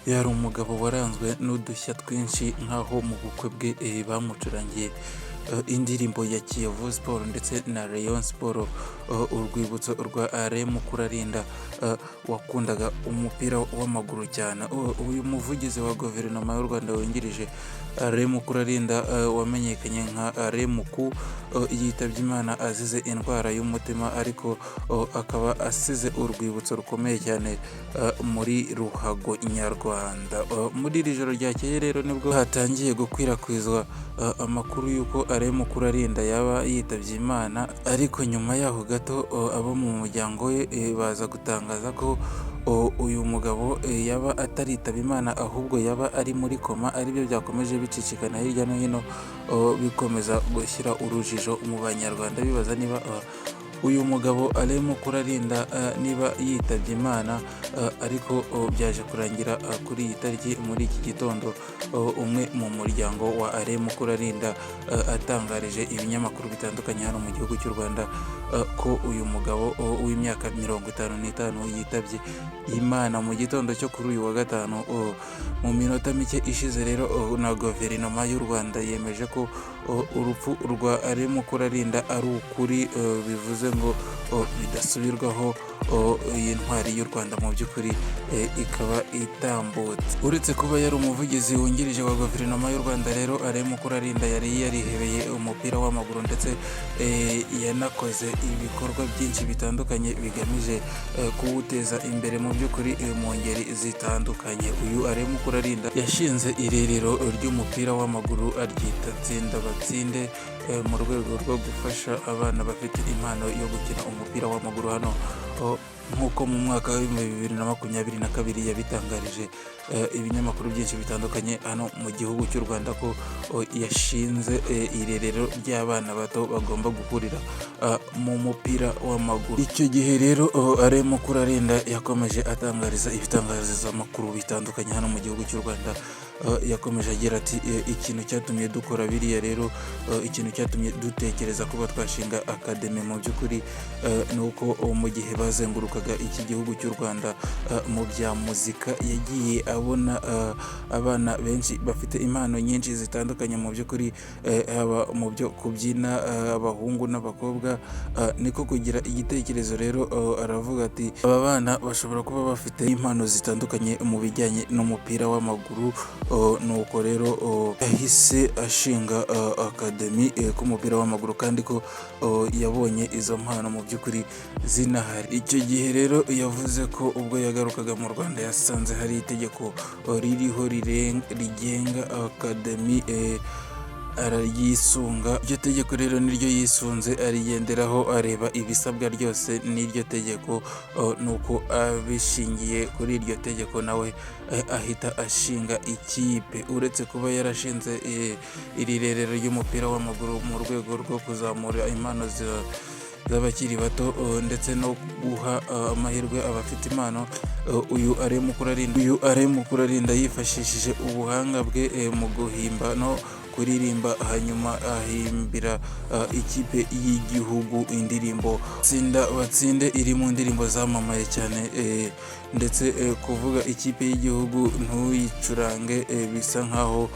Yari umugabo waranzwe n'udushya twinshi, nk'aho mu bukwe bwe bamucurangiye indirimbo ya Kiyovu Sport ndetse na Rayon Sport. Urwibutso rwa Alain Mukurarinda wakundaga umupira w'amaguru cyane. Uyu muvugizi wa guverinoma y'u Rwanda wungirije, Alain Mukurarinda, wamenyekanye nka Alain Muku, yitabye Imana azize indwara y'umutima, ariko akaba asize urwibutso rukomeye cyane muri ruhago nyarwanda. Muri iri joro ryakeye rero nibwo hatangiye gukwirakwizwa amakuru y'uko Alain Mukurarinda yaba yitabye Imana, ariko nyuma yaho gato abo mu muryango we baza gutangaza ko uyu mugabo yaba ataritaba Imana, ahubwo yaba ari muri koma, aribyo byakomeje bicicikana hirya no hino, bikomeza gushyira urujijo mu Banyarwanda bibaza niba uyu mugabo Alain Mukurarinda niba yitabye Imana. Ariko byaje kurangira kuri iyi tariki muri iki gitondo umwe mu muryango wa Alain Mukurarinda atangarije ibinyamakuru bitandukanye hano mu gihugu cy'u Rwanda ko uyu mugabo w'imyaka 55 yitabye Imana mu gitondo cyo kuri uyu wa gatanu. Mu minota mike ishize rero na guverinoma y'u Rwanda yemeje ko urupfu rwa Alain Mukurarinda ari ukuri, bivuze ngo bidasubirwaho, iyi ntwari y'u Rwanda mu by'ukuri ikaba itambutse. Uretse kuba yari umuvugizi wungirije wa guverinoma y'u Rwanda rero, Alain Mukurarinda yari yarihebeye umupira w'amaguru, ndetse yanakoze ibikorwa byinshi bitandukanye bigamije kuwuteza imbere mu by'ukuri mu ngeri zitandukanye. Uyu Alain Mukurarinda yashinze irerero ry'umupira w'amaguru, aryita Tsinda Batsinde, mu rwego rwo gufasha abana bafite impano yo gukina umupira w'amaguru hano, nk'uko mu mwaka wa 2022 yabitangarije ibinyamakuru byinshi bitandukanye hano mu gihugu cy'u Rwanda ko yashinze irerero ry'abana bato bagomba gukurira mu mupira w'amaguru. Icyo gihe rero Alain Mukurarinda yakomeje atangariza ibitangazamakuru bitandukanye hano mu gihugu cy'u Rwanda, yakomeje agira ati: "Ikintu cyatumye dukora biriya rero, ikintu cyatumye dutekereza kuba twashinga academy mu by'ukuri, ni uko mu gihe bazengurukaga iki gihugu cy'u Rwanda mu bya muzika, yagiye abona abana benshi bafite impano nyinshi zitandukanye mu by'ukuri, haba mu byo kubyina, abahungu n'abakobwa. Niko kugira igitekerezo rero, aravuga ati: 'Aba bana bashobora kuba bafite impano zitandukanye mu bijyanye n'umupira w'amaguru.' Nuko rero yahise ashinga academy k'umupira w'amaguru, kandi ko yabonye izo mpano mu by'ukuri zinahari. Icyo gihe rero yavuze ko ubwo yagarukaga mu Rwanda yasanze hari itegeko ririho rigenga academy, araryisunga. Iryo tegeko rero niryo yisunze, arigenderaho, areba ibisabwa ryose n'iryo tegeko, nuko abishingiye kuri iryo tegeko nawe ahita ashinga ikipe. Uretse kuba yarashinze iri rerero ry'umupira w'amaguru mu rwego rwo kuzamura impano z'abakiri bato ndetse no guha amahirwe abafite impano, uyu Alain Mukurarinda yifashishije ubuhanga bwe mu guhimba no kuririmba, hanyuma ahimbira ikipe y'igihugu indirimbo Tsinda Batsinde, iri mu ndirimbo zamamaye cyane, ndetse kuvuga ikipe y'igihugu ntuyicurange bisa nkaho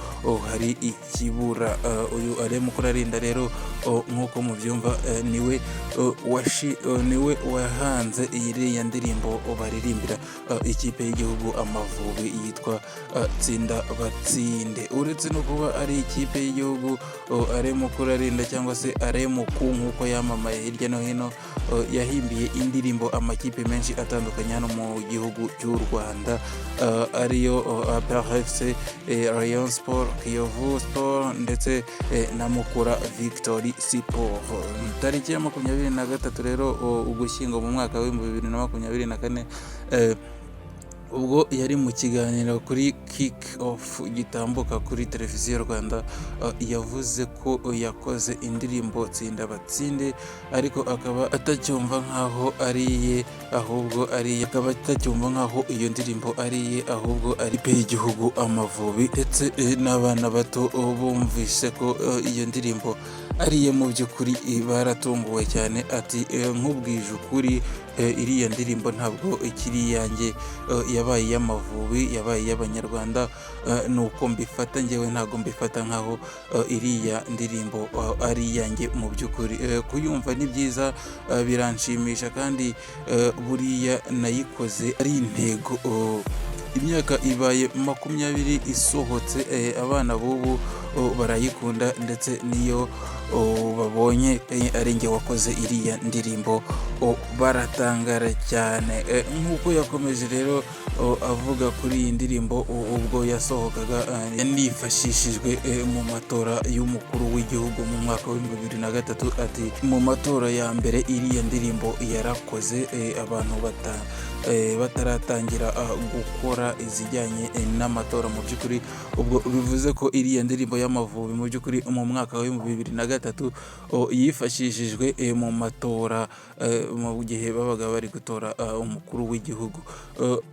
hari ikibura. Uyu Alain Mukurarinda rero, nk'uko mubyumva, niwe wahanze iriya ndirimbo baririmbira ikipe y'igihugu Amavubi yitwa Tsinda Batsinde. Uretse no kuba ari ikipe y'igihugu, Alain Mukurarinda cyangwa se Alain Muku nk'uko yamamaye hirya no hino, yahimbiye indirimbo amakipe menshi atandukanye hano mu gihugu cy'u Rwanda, ariyo APR FC, Rayon Sport, Kiyovu Sport ndetse na Mukura Victory Sport. Tariki ya 23 rero Ugushyingo mu mwaka wa 2024, ubwo yari mu kiganiro kuri Kick Off gitambuka kuri Televiziyo Rwanda, yavuze ko yakoze indirimbo Tsinda Batsinde, ariko akaba atacyumva nkaho ari iye, ahubwo ari iye, akaba atacyumva nkaho iyo ndirimbo ari iye, ahubwo ari ikipe y'igihugu Amavubi, ndetse n'abana bato bumvise ko iyo ndirimbo ariye. Mu by'ukuri baratunguwe cyane. Ati: "Nkubwije ukuri, iriya ndirimbo ntabwo ikiri iyanjye, yabaye iy'Amavubi, yabaye iy'Abanyarwanda. Ni uko mbifata njyewe, ntabwo mbifata nkaho iriya ndirimbo ari iyanjye." Mu by'ukuri kuyumva ni byiza, biranshimisha, kandi buriya nayikoze ari intego. Imyaka ibaye 20 isohotse, abana b'ubu barayikunda, ndetse n'iyo babonye ari njye wakoze iriya ndirimbo baratangara cyane. Nk'uko yakomeje rero avuga kuri iyi ndirimbo, ubwo yasohokaga yanifashishijwe mu matora y'umukuru w'igihugu mu mwaka wa 2003. Ati: "Mu matora ya mbere iriya ndirimbo yarakoze, abantu bataratangira gukora izijyanye n'amatora." Mu by'ukuri ubwo bivuze ko iriya ndirimbo y'Amavubi mu by'ukuri mu mwaka wa 2003 yifashishijwe mu matora, mu gihe babaga bari gutora umukuru w'igihugu.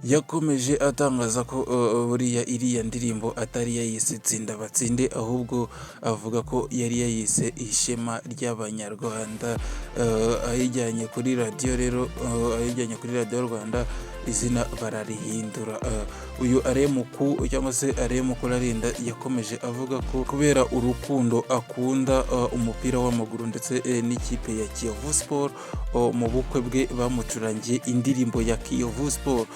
Yakomeje atangaza ko buriya iriya ndirimbo atari yayise "Tsinda Batsinde", ahubwo avuga ko yari yayise "Ishema ry'Abanyarwanda". Ayijyanye kuri radiyo rero, ayijyanye kuri Radiyo Rwanda, izina bararihindura. Uyu Alain Muku cyangwa se Alain Mukurarinda yakomeje avuga ko kubera urukundo akunda umupira w'amaguru ndetse n'ikipe ya Kiyovu Sport, mu bukwe bwe bamucurangiye indirimbo ya Kiyovu Sport.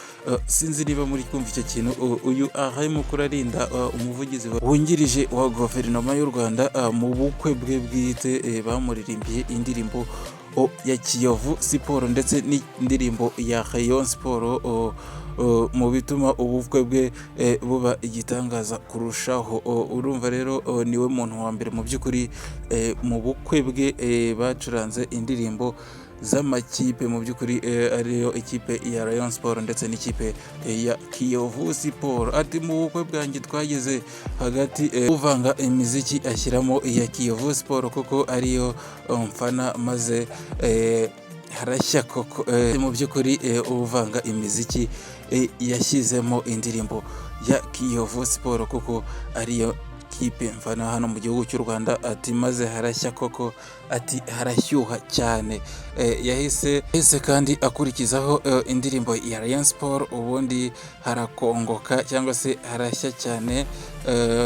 Sinzi niba muri kumva icyo kintu. Uyu Alain Mukurarinda, umuvugizi wungirije wa guverinoma y'u Rwanda, mu bukwe bwe bwite bamuririmbiye indirimbo ya Kiyovu Sport ndetse n'indirimbo ya Rayon Sport, mu bituma ubukwe bwe buba igitangaza kurushaho. Urumva rero niwe muntu wa mbere mu by'ukuri mu bukwe bwe bacuranze indirimbo z'amakipe, mu by'ukuri ariyo ikipe ya Rayon Sport ndetse n'ikipe ya Kiyovu Sport. Ati: "Mu bukwe bwanjye twageze hagati, uvanga imiziki ashyiramo iya Kiyovu Sport kuko ariyo mfana, maze harashya koko." Mu by'ukuri uvanga imiziki yashyizemo indirimbo ya Kiyovu Sport kuko ariyo kipe mfana hano mu gihugu cy'u Rwanda. Ati: "Maze harashya koko", ati: "Harashyuha cyane." Yahise kandi akurikizaho indirimbo ya Rayon Sport, ubundi harakongoka cyangwa se harashya cyane.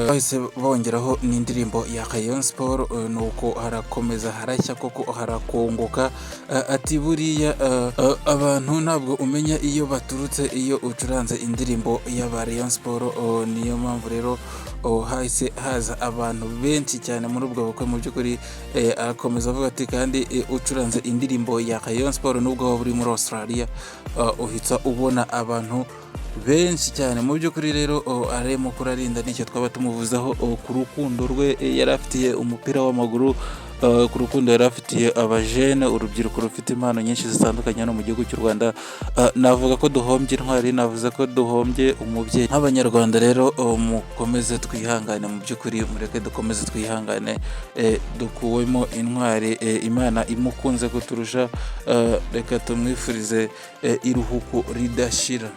Bahise bongeraho n'indirimbo ya Rayon Sport, nuko harakomeza harashya koko, harakongoka. Ati: "Buriya abantu ntabwo umenya iyo baturutse iyo ucuranze indirimbo y'aba Rayon Sport. Niyo mpamvu rero hahise haza abantu benshi cyane muri ubwo bukwe." Mu by'ukuri arakomeza avuga ati: "Kandi ucuranze indirimbo ya Rayon Sport, nubwo waba uri muri Australia, uhita ubona abantu benshi cyane." Mu by'ukuri rero Alain Mukurarinda nicyo twaba tumuvuzeho ku rukundo rwe yari afitiye umupira w'amaguru, ku rukundo yari afitiye abajene, urubyiruko rufite impano nyinshi zitandukanye hano mu gihugu cy'u Rwanda. Navuga ko duhombye intwari, navuze ko duhombye umubyeyi. Nk'Abanyarwanda rero mukomeze twihangane, mu by'ukuri mureke dukomeze twihangane. Dukuwemo intwari, Imana imukunze kuturusha. Reka tumwifurize iruhuko ridashira.